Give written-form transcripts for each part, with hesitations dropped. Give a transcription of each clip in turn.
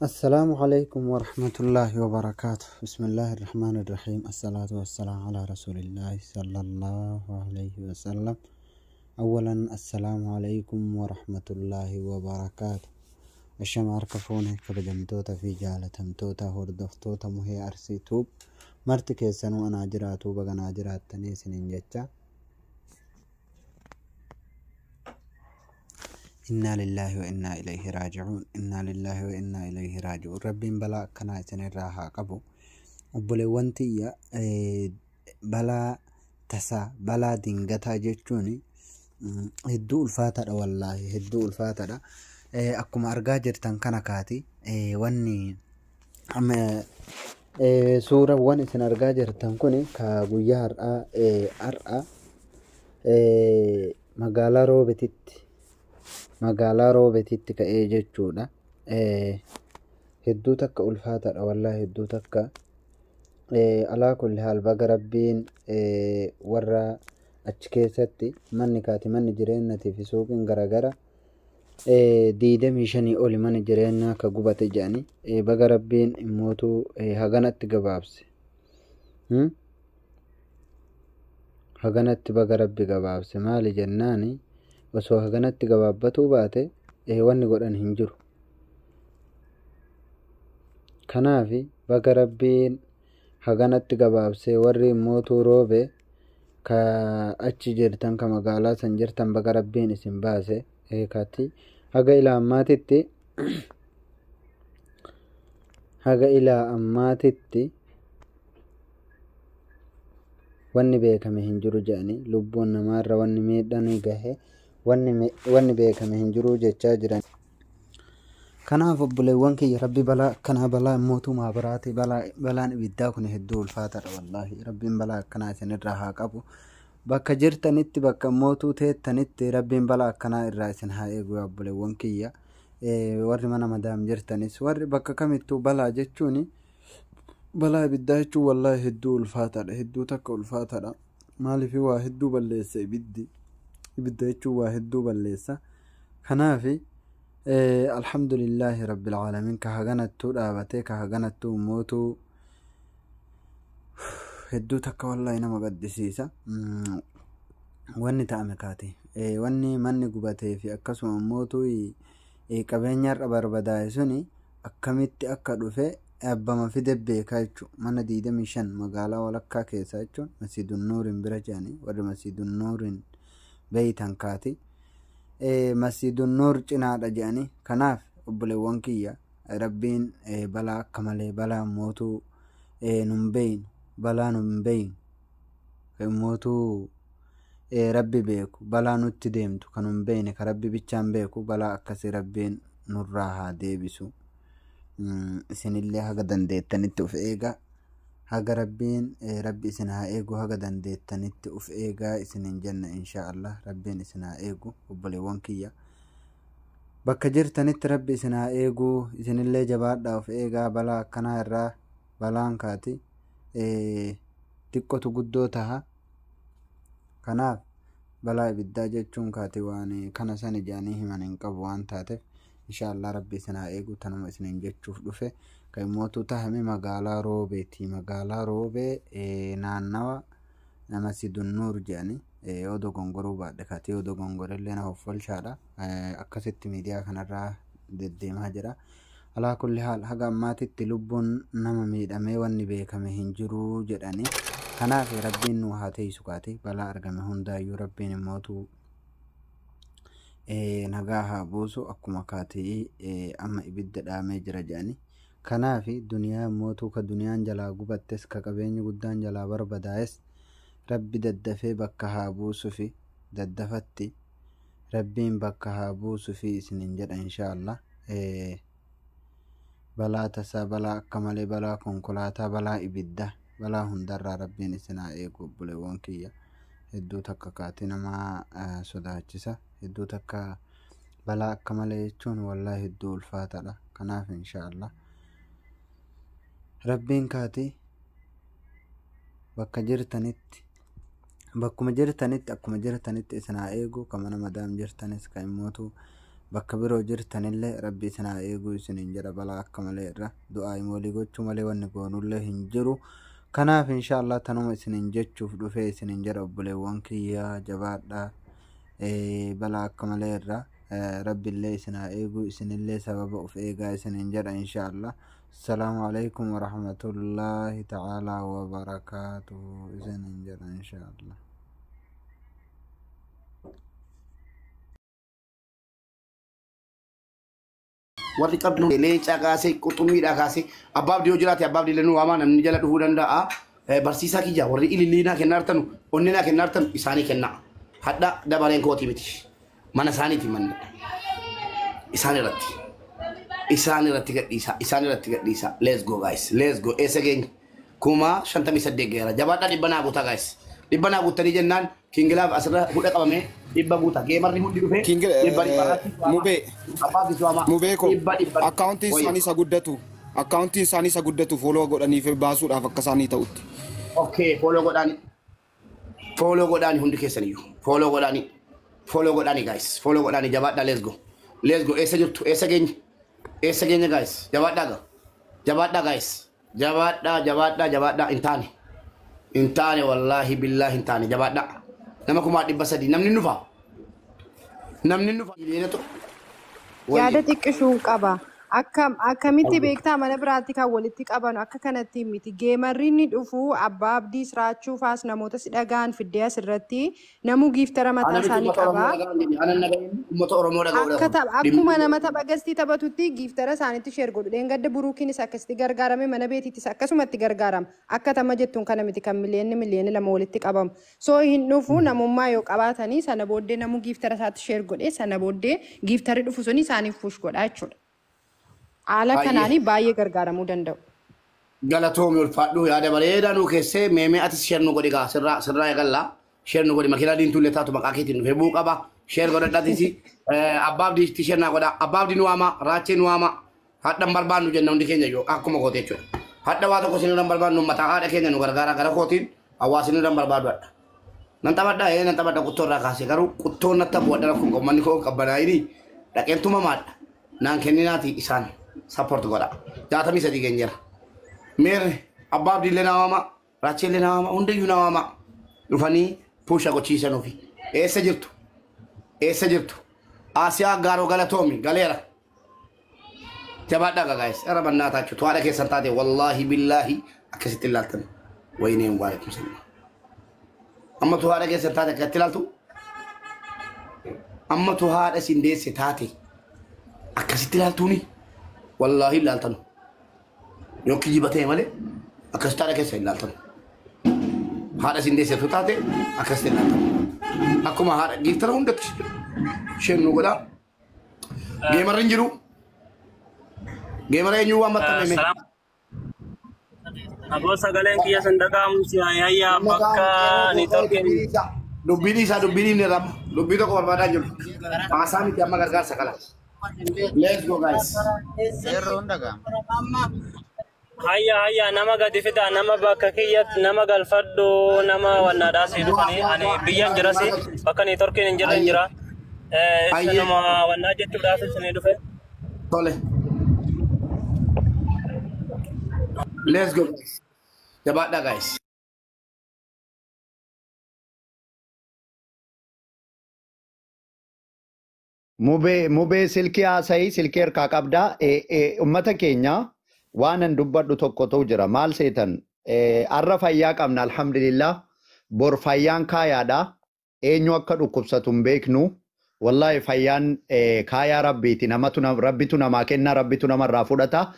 السلام عليكم ورحمة الله وبركاته. بسم الله الرحمن الرحيم. الصلاة والسلام على رسول الله صلى الله عليه وسلم. أولا السلام عليكم ورحمة الله وبركاته. Ashama harka fuune, kabajamtoota fi jaalatamtoota hordoftoota Muhee Arsii Tube, marti keessanuu anaa jiraatuu, baganaa jiraattanii isiniin jecha. Innaa lillaahi wa innaa ilayhi raaji'uun. Innaa lillaahi wa innaa ilayhi raaji'uun. Rabbiin balaa akkanaa isinirraa haa qabu. Obboleewwan tiyya, balaa tasaa, balaa dingataa jechuun hedduu ulfaataadha, wallaahi hedduu ulfaataadha. Akkuma argaa jirtan kana kaati, wanni amma suurawwan isin argaa jirtan kun ka guyyaa har'aa har'a magaalaa Roobetitti ka'ee jechuudha. Hedduu takka ulfaataadha, wallaahi hedduu takka. Alaa kulli haal, baga Rabbiin warra achi keessatti manni kaati, manni jireenyatii fi suuqiin garaagara 25 oli mana jireenyaa ka gubate jedhanii, baga Rabbiin immootu haganatti gabaabse. Haganatti baga Rabbi gabaabse. Maali jennaani, osoo haganatti gabaabbatuu baate wanni godhan hin jiru. Kanaaf baga Rabbiin haganatti gabaabse. Warri immootuu Roobe ka achi jirtan, ka magaalaa san jirtan, baga Rabbiin isin baase. Kaati haga ilaa ammaatitti wanni beekame hin jiru jedhanii, lubbuun namaarra wanni miidhaan gahe wanni beekame hin jiru jechaa jiran. Kanaaf obboleewwan kiyya, Rabbi balaa akkanaa, balaa mootummaa biraati, balaan ibiddaa kun hedduu ulfaataadha, wallaahi. Rabbiin balaa akkanaa isinirraa haa qabu. Bakka jirtanitti, bakka mootuu teettanitti, Rabbiin balaa akkanaa irraa isin haa eegu, obboleewwan kiyya. Warri mana madaam jirtanis, warri bakka kamittuu, balaa jechuun, balaa ibiddaa jechuun wallaahi hedduu ulfaataadha, hedduu takka ulfaataadha. Maaliif, waa hedduu balleessa ibiddi. Ibidda jechuun waa hedduu balleessa. Kanaaf alhamdulillaahi rabbil caalamiin, ka haganattuu dhaabatee, ka haganattuu mootuu hedduu takka wallaahi nama gaddisiisa. Wanni ta'ame kaate, wanni manni gubatee fi akkasuma mootuu qabeenya har'a barbadaa'e suni akkamitti akka dhufe abbama fide beekaa jechuudha. Mana 25 magaalaa walakkaa keessaa jechuun Masiidun Nuuriin bira jedhanii, warri Masiidun Nuuriin beeytan kaati. Masiidun Nuur cinaadha jedhanii. Kanaaf obboleewwan kiyya, Rabbiin balaa akka malee, balaa mootuu nun beeynu, balaa nun beeynu, mootuu Rabbi beeku, balaa nutti deemtu kan nun beeyne, ka Rabbi bichaan beeku, balaa akkasii Rabbiin nurraa haa deebisu. Isinillee haga dandeettanitti uf eegaa. Haga Rabbiin, Rabbi isin haa eegu, haga dandeettanitti uf eegaa isinin jenna. Insha Allah Rabbiin isin haa eegu, obboleewwan kiyya. Bakka jirtanitti Rabbi isin haa eegu. Isinillee jabaadhaa, of eegaa balaa akkanaa irraa. Balaan kaati xiqqotu guddoo taha. Kanaaf balaa ibiddaa jechuun kaati waan kana sani jedhanii himan hin qabu waan taateef, insha Allah Rabbi isin haa eegu. Tanuma isinin jechuuf dhufe. Kan mootuu tahame magaalaa Roobeeti. Magaalaa Roobee naannawa Masjidun Nuur jedhanii, yoo dogongoruu baadhe kaati, yoo dogongorellee na hoffolchaadha. Akkasitti miidiyaa kanarraa deddeemaa jira. Alaa kulli haal, haga ammaatitti lubbuun nama miidhamee wanni beekame hin jiru jedhanii. Kanaaf Rabbiin nu haa teessu kaati. Balaa argame hundaayyuu Rabbiin immootu nagaa haa buusu. Akkuma kaatii amma ibidda dhaamee jira jedhanii. Kanaaf duniyaa mootuu, ka duniyaan jalaa gubattes, ka qabeenyi guddaan jalaa barbadaa'es, Rabbi daddafee bakka haa buusufi, daddafatti Rabbiin bakka haa buusufi isinin jedha, insha Allah. Balaa tasaa, balaa akka malee, balaa konkolaataa, balaa ibiddaa, balaa hundarraa Rabbiin isin haa eegu, obboleewwan kiyya. Hedduu takka kaati nama sodaachisa. Hedduu takka balaa akka malee jechuun wallaahi hedduu ulfaataadha. Kanaaf insha Allah Rabbiin kaati bakka jirtanitti, bakkuma jirtanitti, akkuma jirtanitti isin haa eegu. Ka mana madaam jirtanis, ka immootu Bakka biroo jirtanillee rabbi isin haa eeguu isiniin jedha. Balaa akka malee irra du'aa walii gochuu malee wanni goonullee hin jiru. Kanaaf inshaallah tanuma isiniin jechuuf dhufee isiniin jedha. Obboleewwan kiyyaa, jabaadhaa. Balaa akka malee irra rabbiillee isin haa eeguu, isinillee sababa of eegaa isiniin jedha inshaallah. Assalaamu alaikum warahmatullaahi ta'aalaa wabarakaatuhu isiniin jedha inshaallah. Warri qabdu leencaa kaasee, qurxummiidhaa kaasee, abbaaf dhiyoo jiraate, abbaaf dhiyoo nu waamaa, namni jala dhufuu danda'a. Barsiisaa kiyya, warri ililliinaa kennaa jirtanu, onneenaa kennaa jirtanu, isaanii kennaa. Hadha dabareen kooti miti. Mana isaaniiti manni. Isaan irratti. Isaan irratti gadhiisa. Isaan irratti gadhiisa. Let's go, guys. Let's go. Eessa keenya? 58,000 geera. Jabaadhaa, 100 guutaa, guys. 100 guuttanii jennaan kingilaaf asirra hudha qabamee 100 guuta. Gamerri hundi dhufee dhibba dhibba. Mubee. Abbaaf iswaamaa. Mubee ko Dhibba dhibba. Akkaawuntiin isaanii isa guddatu, akkaawuntiin isaanii isa guddatu follow godhaniif baasuudhaaf akka isaanii ta'utti. Okay, follow godhaani. Follow godhaani hundi keessaniyyuu. Follow godhaani. Follow godhaani, guys. Follow godhaani, jabaadhaa, let's go. Let's go. Eessa jirtu? Eessa keenya? Eessa keenya, guys? Jabaadhaa ga. Jabaadhaa, guys. Jabaadhaa, jabaadhaa, jabaadhaa, hin taane. Hin taane, wallaahi billaahi hin taane, jabaadhaa. Nama 300,000 namni nufa. Namni nufa. Miliyoona tokko. Yaada xiqqishuu qaba. Akkam akkamitti beektaa, mana biraatti kan walitti qaban akka kanatti miti. Gamerri inni dhufu abbaa abdii siraachuu faas namoota si dhagaan fiddee asirratti namuu giftera mataa Ana miti, isaanii uummata Oromoo qaba. dhaga'an, ana naga'in uummata Oromoo dhaga'uudha Akka kun. tapha akkuma nama tapha gastii taphatutti giftera isaaniitti share godhu. Dheengadda buruukiinis akkasitti gargaarame, mana beetiittis akkasumatti gargaarama. Akka tama jettuun kana miti kan miliyoonni 2 miliyoona walitti qabamu. So hin dhufu, namummaa yoo qabaatanii sana booddee namuu giftera isaatti share godhee, sana booddee gifterri dhufu suni isaaniif push godha jechuudha. Haala Baay'ee. kanaanii baay'ee gargaaramuu danda'u. Galatoomi, ulfaadhu, yaada bareedaa nuu keessee. Meemee, atis share nu godhi gaa, sirraa sirraa eegallaa, share nu godhi. Makiinaa diimtuullee taatu maqaa keetiin dhufee bu'uu qaba, share godhadhatis. Abbaaf diitti share naa godha. Abbaaf di nu waama, raachee nu waama. Hadhan barbaannu jenna hundi keenya yoo akkuma goote jechuudha. Hadha waa tokko isin barbaannu, mataa haadha keenya nu gargaara. Gara kootiin hawaasni irra barbaadu hadha. Nan taphadha, nan taphadha, quttoo irraa kaasee, garuu quttoon natti bu'adha. Rakkoon qabu, manni koo qabbanaayini dhaqeen tumamaadha. Naan kenninaati, isaan support godha. 63 keenyera. Meerre abbaa abdiillee naa waama, raacheellee naa waama, hundayyuu naa waama. Dhufanii push gochiisanuufi. Eessa jirtu? Eessa jirtu? Asiyaa gaaroo, galatoomi, galeera. Jabaadhaa, guys. Irra bannaa taachuu. Tuwaadha keessan taate, wallaahi billaahi akkasitti ilaaltan. Wayneen waalaikum salaam. Amma tuwaadha keessan taate akkasitti ilaaltu. Amma tuwaadha isin deesse taate akkasitti ilaaltuuni. Wallaahi ilaaltanu. Yoo kijiba ta'e malee akkasitti haadha keessa ilaaltanu. Haadha isin deessetu taate akkasitti ilaaltanu. Akkuma haadha giiftara hundatti isheen nu godhaa. Gamerri hin jiru. Gamera eenyuu waan maxxanfame? Salaam. Aboo, sagaleen kiyya san dhaga'amu si hayyaa bakka networkiin. Dubbiin isaa, dubbiin inni rama. Dubbii tokko barbaadaa jiru. Haasaa miti, amma gargaarsa kala. Let's go, guys. Seerroon dhaga'ama. Hayya hayya, nama gadi fida, nama bakka kiyyatti nama galfadhu, nama wannaadhaa si dhufanii, ani biyyan jirasi, bakka networkiin hin jirre hin jira. Isinuma wannaa jechuudhaaf isinii dhufe. Tole. Let's go, guys. Jabaadhaa, guys. Mubee, mubee, silkii haasa'ii, silkii harkaa qabdaa. Uummata keenya, waan an dubbadhu tokkotu jira. Maal seetan? Har'a fayyaa qabna, alhamdulillah. Bor fayyaan kaayaadha. Eenyu akka dhukkubsatu hin beeknu. Wallahi fayyaan kaayaa rabbiiti. Namatu rabbitu namaa kenna, rabbitu namarraa fudhata.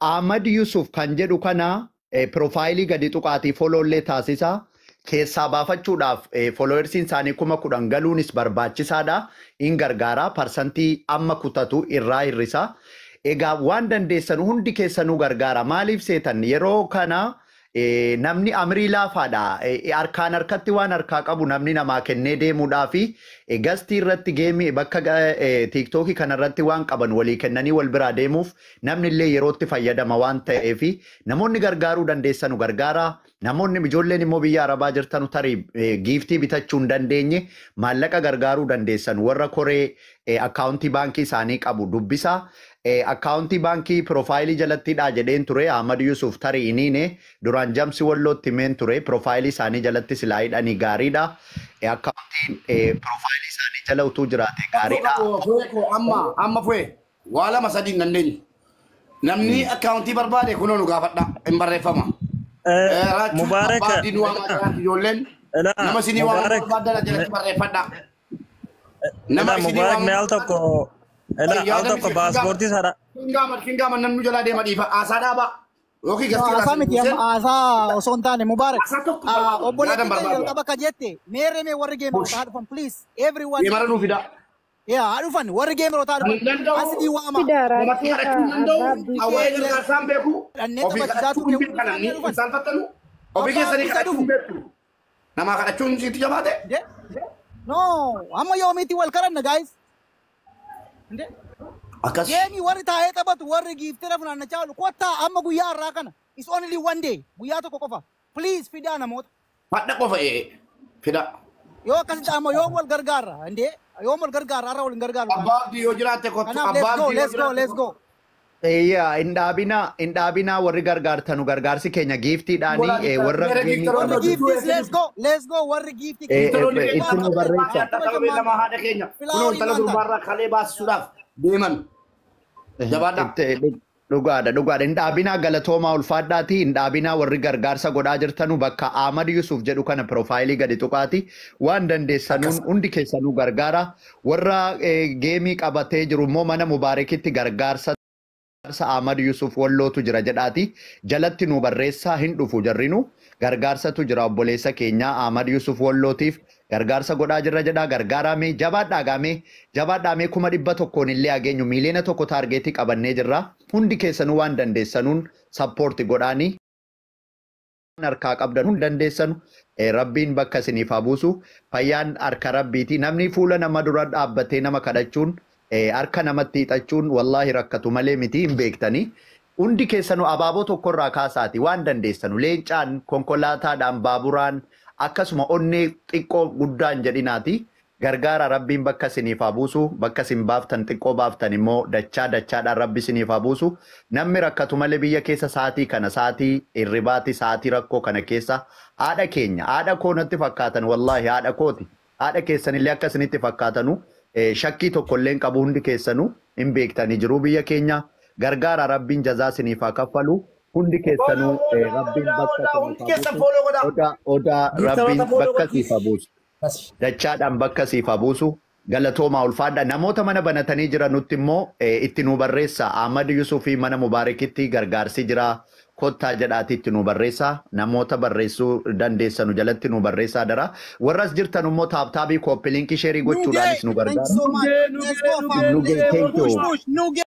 Ahmad Yusuf kan jedhu kana profileii gadi tuqaatii followllee taasisa. Keessaa baafachuudhaaf followersiin isaanii 10,000 galuunis barbaachisaadha. In gargaara. Parsantii amma kutatu irraa hir'isa. Egaa waan dandeessan hundi keessanuu gargaara. Maaliif seetan, yeroo kana Namni amrii laafaadha. Harkaan harkatti waan harkaa qabu namni namaa kennee deemuudhaa fi gastii irratti geemii bakka tiiktookii kanarratti waan qaban walii kennanii wal biraa deemuuf namni illee yerootti fayyadama waan ta'eef namoonni gargaaruu dandeessanu gargaara. Namoonni ijoolleen immoo biyya Arabaa jirtanu tarii giiftii bitachuu hin dandeenye maallaqa gargaaruu dandeessan warra koree akkaawuntii baankii isaanii qabu dubbisa. Akkaawuntii baankii piroofaayilii jalattidha jedheen ture Ahmad Yusuf tarii iniine duraan jamsi wallootti himeen ture piroofaayilii isaanii jalatti silaa hidhanii gaariidha. Akkaawuntiin piroofaayilii isaanii jala utuu jiraate gaariidha. Amma fu'ee waa lama sadii hin dandeenyu. Namni akkaawuntii barbaade kunoo nu gaafadha hin barreeffama. Mubarak. Ijoolleen nama isinii waan barbaadan jalatti barreeffadha. Nama Mubarak mee al tokko al tokko paaspoortii sana. Kingaaman namni jalaa deema dhiifa haasaa dhaabaa. Yookiin gastii Haasaa miti amma haasaa osoo hin taane Mubarak. Obboleettiin barbaadu. Jalqaba ka jette meerre mee warri geemerotaa dhufan please everyone. Geemara nuu fidaa. Yaa dhufan warri geemerotaa dhufan asii waama. Namatti kadhachuu hin danda'u. Hawwaayee gargaarsaan beeku. Ofii kadhachuu hin beeku namni hin saalfattanu. Ofii keessanii kadhachuu hin beektu. Namaa kadhachuun sitti jabaate. No amma yoomiitti wal kadhanna guys. Akkas. Geemii warri taa'ee taphatu warri giiftira funaannachaa oolu kottaa amma guyyaa har'aa kana is only one day guyyaa tokko qofa please fidaa namoota. Fadha qofa fidaa. Yoo akkasitti amma yoo wal gargaarra indee yoo wal gargaarra har'a wal hin gargaaru. Abbaa abdii yoo jiraatte kottu Kanaaf abbaa let's go abdii yoo let's go jiraatte let's go. Eeyyaa hin dhaabinaa warri gargaartanu gargaarsi keenya giiftiidhaanii warra geemii Warri taphatu. giiftis let's go let's go warri giiftii. Itti nu barreessa. Lama haadha keenya kunoo intala durbaarraa kalee baasisuudhaaf deeman. Jabaadhaa. Dhugaadha dhugaadha hin dhaabinaa galatoomaa ulfaadhaati hin dhaabinaa warri gargaarsa godhaa jirtanu bakka Ahmad Yusuf jedhu kana piroofaayilii gadi tuqaati waan dandeessanuun hundi keessanuu gargaara warra geemii qabatee jiru immoo mana Mubaarakitti gargaarsa Ahmad Yusuf wallootu jira jedhaati jalatti nu barreessaa hin dhufu jarrinu gargaarsatu jira obboleessa keenya Ahmad Yusuf wallootiif gargaarsa godhaa jirra jedhaa gargaaramee jabaadhaa gaamee jabaadhaamee 100,000 illee hageenyu miiliyoona 1 taargeetii qabannee jirra hundi keessanuu waan dandeessanuun sappoorti godhaanii harkaa qabdan hundi dandeessanu rabbiin bakka isiniif haa buusu fayyaan harka rabbiiti namni fuula nama dura dhaabbatee nama kadhachuun harka namatti hiixachuun wallaahi rakkatu malee miti hin beektanii. Hundi keessanuu abaaboo tokkorraa kaasaati waan dandeessanu leencaan konkolaataadhaan baaburaan akkasuma onnee xiqqoo guddaan jedhinaati. Gargaara rabbiin bakka isiniif haa buusu bakka isin baaftan xiqqoo baaftan immoo dachaa dachaadhaan rabbi isiniif haa buusu. Namni rakkatu malee biyya keessa sa'aatii kana sa'aatii hirribaati sa'aatii rakkoo kana keessa haadha keenya haadha koo natti fakkaatan wallaahi haadha kooti haadha keessanillee akka isinitti fakkaatanu shakkii tokkollee hin qabu hundi keessanuu hin beektanii jiru biyya keenya gargaara rabbiin jazaa isiniif haa kaffalu hundi keessanuu rabbiin bakka isiniif haa buusu odaa rabbiin bakka siif haa buusu dachaadhaan bakka siif haa buusu galatoomaa ulfaadha namoota mana banatanii jiranutti immoo itti nu barreessa Ahmad Yusufii mana Mubaarakitti gargaarsi jira kottaa jedhaati itti nu barreessa namoota barreessuu dandeessanu jalatti nu barreessaa dara warras jirtan immoo taaptaabii kooppiliinkii sheerii gochuudhaanis nu Thank you gargaara. so much. Let's go family. Nugee, thank you. Push push nugee.